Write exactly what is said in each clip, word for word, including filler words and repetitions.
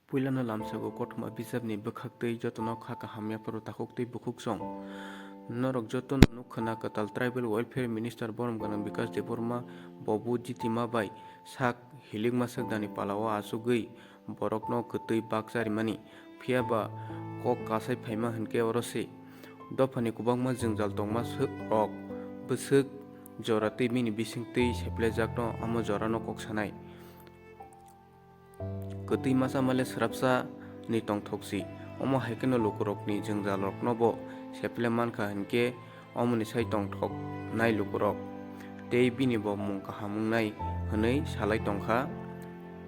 Puilano lamsago kothoma bijapni bwkhaktwi jotono kha kaham yapharo takhuk tei bukhuk chwng. Norok jotono nukha na kwtal Tribal Welfare Minister borom gwnang Bikash Debbarma bobo jitima bai sak hilikma swkdani palao achugwi borokno kwtwi bakcha rimani, phiya ba kok kasai phaima hwnkhe oro se. Dophani kwbangma jwngjal tongma swk rok bwswk jora tei bini bisingtwi seplejakno amo jorano kok sanai. Kwtwi masa male swrapsa ni tongthok si. Omo hai kheno lukurokni jwngjalrokno bo seple mankha hinkhe omoni sai tongthok nai lukurok. Tei bini bo mung kaham wngnai hwnwi salai tongkha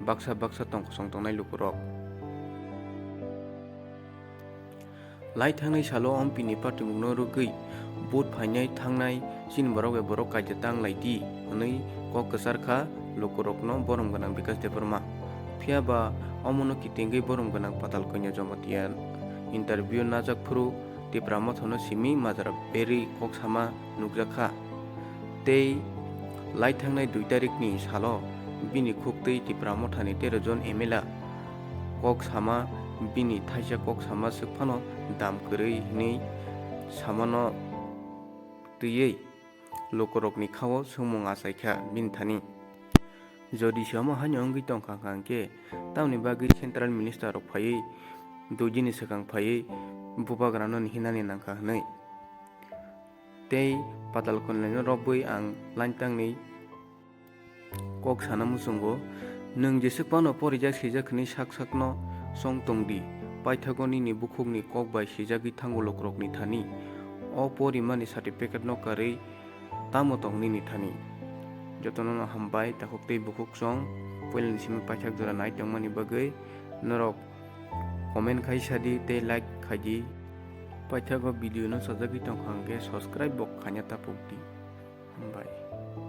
baksa baksa tong kosong tongnai lukurok. Lai thangnai salo Ompi ni patimungno rwgwi vote phainai thangnai chini borok bai borok kaijak tang lai di hwnwi kok kwchar kha lukurokno borom gwnang Bikash Debbarma. Phiya ba omono kitingwi borom gwnang Patal Kanya Jamatia interview najak phuru Tipra Motha no simi majra berwi kok sama nukjak kha. Tei lai thangnai dui tarikni salo bini khuktwi Tipra Mothani tero jon M L A kok sama, bini thaisa kok sama swk phano dam kwrwi hwnwi samano twiwi lukurokni khao swngmung achaikha bini thani. Jodi se omo haino wngwi tongkha hwnkhe tamni bagwi central minister rok phaiwi dui dini swkang phaiwi bubagrano hinani nangkha hwnwi. Tei Patal Kanya no robwi ang lain tangni kok sana muchungo, nwng jeswk phano porijak sijak hwnwi sak sakno chong tong di, paithago nini bukhukni kok bai sijagwi thango lukurokni thani. O porimani certificate no karwi tamo tong nini thani. Jotono no hambai takhuk tei bukhuk chwng puilani simi paithak jora nai tongmani bagwi norok comment khai sadi tei like khai di. Paithago video no sajagwi tongkha hwnkhe subscribe bo khaina tapuk di. Hambai.